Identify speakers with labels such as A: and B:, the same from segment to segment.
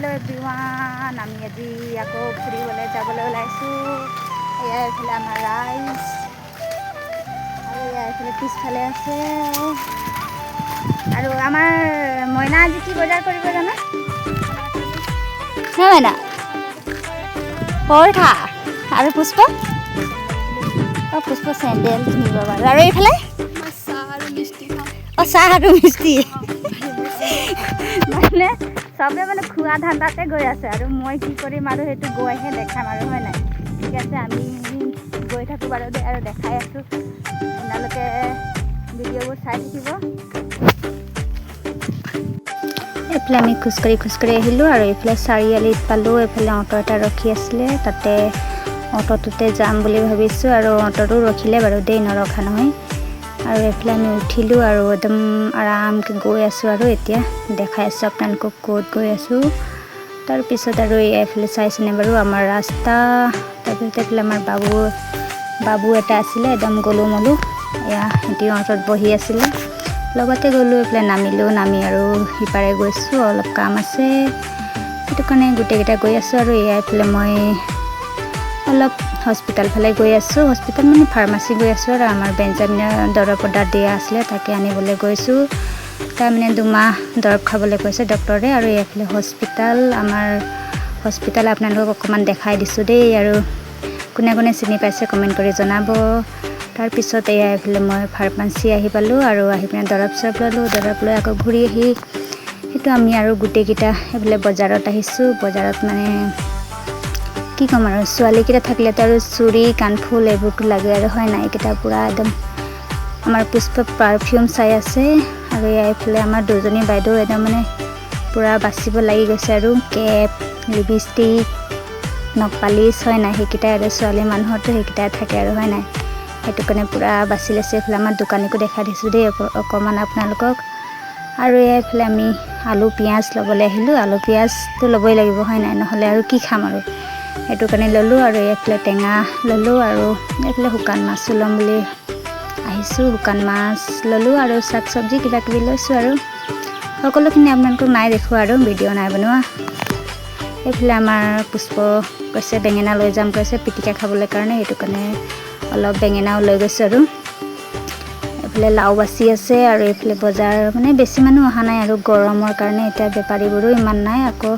A: Hello' everyone, আমি আজি আকৌ ফুৰিবলৈ যাবলৈ ওলাইছোঁ। এয়া এইফালে আমাৰ ৰাইজ আৰু এয়া এইফালে পিছফালে আছে। আৰু আমাৰ মইনা আজি কি বজাৰ কৰিব জানা হে মইনা? পৰঠা। আৰু পুষ্প, অঁ, পুষ্প চেণ্ডেল কিনিব বাৰু। আৰু এইফালে
B: চাহ আৰু মিষ্টি খাম।
A: অঁ, চাহ আৰু মিষ্টি। মানে চবে মানে খোৱা ধান্দাতে গৈ আছে আৰু মই কি কৰিম আৰু সেইটো গৈহে দেখাম আৰু, হয় নাই? ঠিক আছে, আমি গৈ থাকোঁ বাৰু দেই আৰু দেখাই আছোঁ। আপোনালোকে ভিডিঅ'বোৰ চাই থাকিব। এইফালে আমি খোজকাঢ়ি খোজকাঢ়ি আহিলোঁ আৰু এইফালে চাৰিআলিত পালোঁ। এইফালে অ'টো এটা ৰখি আছিলে, তাতে অ'টোটোতে যাম বুলি ভাবিছোঁ। আৰু অ'টোটো ৰখিলে বাৰু দেই, নৰখা নহয়। আৰু এইফালে আমি উঠিলোঁ আৰু একদম আৰামকৈ গৈ আছোঁ। আৰু এতিয়া দেখাই আছোঁ আপোনালোকক ক'ত গৈ আছোঁ। তাৰপিছত আৰু এইফালে চাইছেনে বাৰু আমাৰ ৰাস্তা? তাৰপিছত এইফালে আমাৰ বাবু বাবু এটা আছিলে, একদম গ'লো মলো। এয়া সিহঁতি অ'টোত বহি আছিলে, লগতে গ'লোঁ। এইফালে নামিলোঁ, নামি আৰু সিপাৰে গৈছোঁ, অলপ কাম আছে, সেইটো কাৰণে গোটেইকেইটা গৈ আছোঁ। আৰু এয়া এইফালে মই অলপ হস্পিটেল ফালে গৈ আছোঁ। হস্পিটেল মানে ফাৰ্মাচী গৈ আছোঁ। আৰু আমাৰ বেঞ্জামিনৰ দৰৱ অৰ্ডাৰ দিয়া আছিলে, তাকে আনিবলৈ গৈছোঁ। তাৰমানে 2 মাহ দৰৱ খাবলৈ কৈছে ডক্টৰে। আৰু এইফালে হস্পিটেল, আমাৰ হস্পিটেল আপোনালোকক অকণমান দেখাই দিছোঁ দেই। আৰু কোনে কোনে চিনি পাইছে কমেণ্ট কৰি জনাব। তাৰপিছত এয়া এইফালে মই ফাৰ্মাচী আহি পালোঁ আৰু আহি পিনে দৰৱ চৰৱ ল'লোঁ। দৰৱ লৈ আকৌ ঘূৰি আহি সেইটো আমি আৰু গোটেইকেইটা এইফালে বজাৰত আহিছোঁ। বজাৰত মানে কি ক'ম আৰু, ছোৱালীকেইটা থাকিলেতো আৰু চুৰি, কাণফুল এইবোৰতো লাগে আৰু, হয় নাই? এইকেইটা পূৰা একদম আমাৰ পুষ্প পাৰফিউম চাই আছে। আৰু এয়া এইফালে আমাৰ দুজনী বাইদেউ একদম মানে পূৰা বাচিব লাগি গৈছে আৰু কেপ, লিপষ্টিক, নখ পালিচ, হয় নাই? সেইকেইটাই আৰু ছোৱালী মানুহৰতো সেইকেইটাই থাকে আৰু, হয় নাই? সেইটো কাৰণে পূৰা বাছি লৈছে। এইফালে আমাৰ দোকানীকো দেখাই দিছোঁ দেই অকণমান আপোনালোকক। আৰু এইফালে আমি আলু পিঁয়াজ ল'বলৈ আহিলোঁ। আলু পিঁয়াজটো ল'বই লাগিব, হয় নাই? নহ'লে আৰু কি খাম আৰু, সেইটো কাৰণে ল'লোঁ। আৰু এইফালে টেঙা ল'লোঁ আৰু এইফালে শুকান মাছো ল'ম বুলি আহিছোঁ। শুকান মাছ ল'লোঁ আৰু শাক চব্জি কিবা কিবি লৈছোঁ। আৰু সকলোখিনি আপোনালোকক নাই দেখুওৱা আৰু ভিডিঅ' নাই বনোৱা। এইফালে আমাৰ পুষ্প কৈছে বেঙেনা লৈ যাম কৈছে পিটিকা খাবলৈ কাৰণে, সেইটো কাৰণে অলপ বেঙেনাও লৈ গৈছোঁ। আৰু এইফালে লাও বাচি আছে। আৰু এইফালে বজাৰ মানে বেছি মানুহ অহা নাই আৰু গৰমৰ কাৰণে এতিয়া বেপাৰীবোৰো ইমান নাই। আকৌ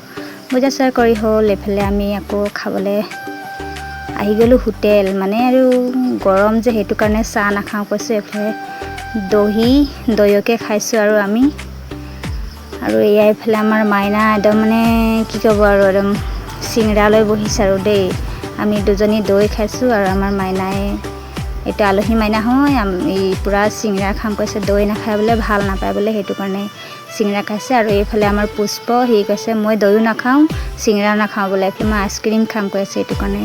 A: বজাৰ চজাৰ কৰি হ'ল। এইফালে আমি আকৌ খাবলৈ আহি গ'লোঁ হোটেল। মানে আৰু গৰম যে, সেইটো কাৰণে চাহ নাখাওঁ কৈছোঁ। এইফালে দহি দৈকে খাইছোঁ আৰু আমি। আৰু এয়া এইফালে আমাৰ মাইনা একদম মানে কি ক'ব আৰু, একদম চিঙৰা লৈ বহিছে আৰু দেই। আমি দুজনী দৈ খাইছোঁ আৰু আমাৰ মাইনাই, এইটো আলহী মাইনা হয়, আমি পূৰা চিঙৰা খাম কৈছে। দৈ নাখায় বোলে, ভাল নাপায় বোলে, সেইটো কাৰণে চিঙৰা খাইছে। আৰু এইফালে আমাৰ পুষ্প, সি কৈছে মই দৈও নাখাওঁ, চিঙৰাও নাখাওঁ বোলে, এইফালে মই আইচক্ৰীম খাম কৈছে। সেইটো কাৰণে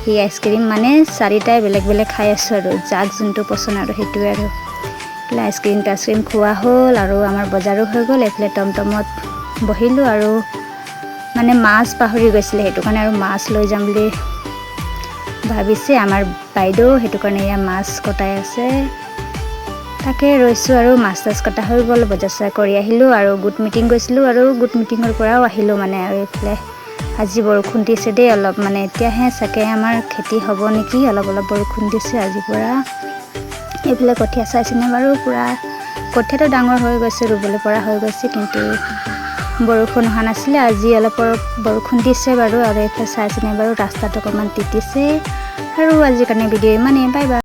A: সি আইচক্ৰীম, মানে চাৰিটাই বেলেগ বেলেগ খাই আছোঁ আৰু যাক যোনটো পচন্দ আৰু সেইটোৱে। আৰু এইফালে আইচক্ৰীম টাইচক্ৰীম খোৱা হ'ল আৰু আমাৰ বজাৰো হৈ গ'ল। এইফালে টমটমত বহিলোঁ আৰু মানে মাছ পাহৰি গৈছিলে, সেইটো কাৰণে আৰু মাছ লৈ যাম বুলি ভাবিছে আমাৰ বাইদেউ, সেইটো কাৰণে এয়া মাছ কটাই আছে, তাকে ৰৈছোঁ। আৰু মাছ তাছ কটা হৈ গ'ল, বজাৰ চজাৰ কৰি আহিলোঁ আৰু গোট মিটিং গৈছিলোঁ আৰু গোট মিটিঙৰ পৰাও আহিলোঁ মানে। আৰু এইফালে আজি বৰষুণ দিছে দেই অলপ, মানে এতিয়াহে চাগে আমাৰ খেতি হ'ব নেকি, অলপ অলপ বৰষুণ দিছে আজিৰ পৰা। এইফালে কঠীয়া চাইছেনে বাৰু? পূৰা কঠীয়াটো ডাঙৰ হৈ গৈছে, ৰুবলৈ পৰা হৈ গৈছে, কিন্তু বৰষুণ অহা নাছিলে। আজি অলপ অলপ বৰষুণ দিছে বাৰু। আৰু এইফালে চাইছেনে বাৰু, ৰাস্তাটো অকণমান তিতিছে। আৰু আজিৰ কাৰণে ভিডিঅ' ইমানেই। Bye bye.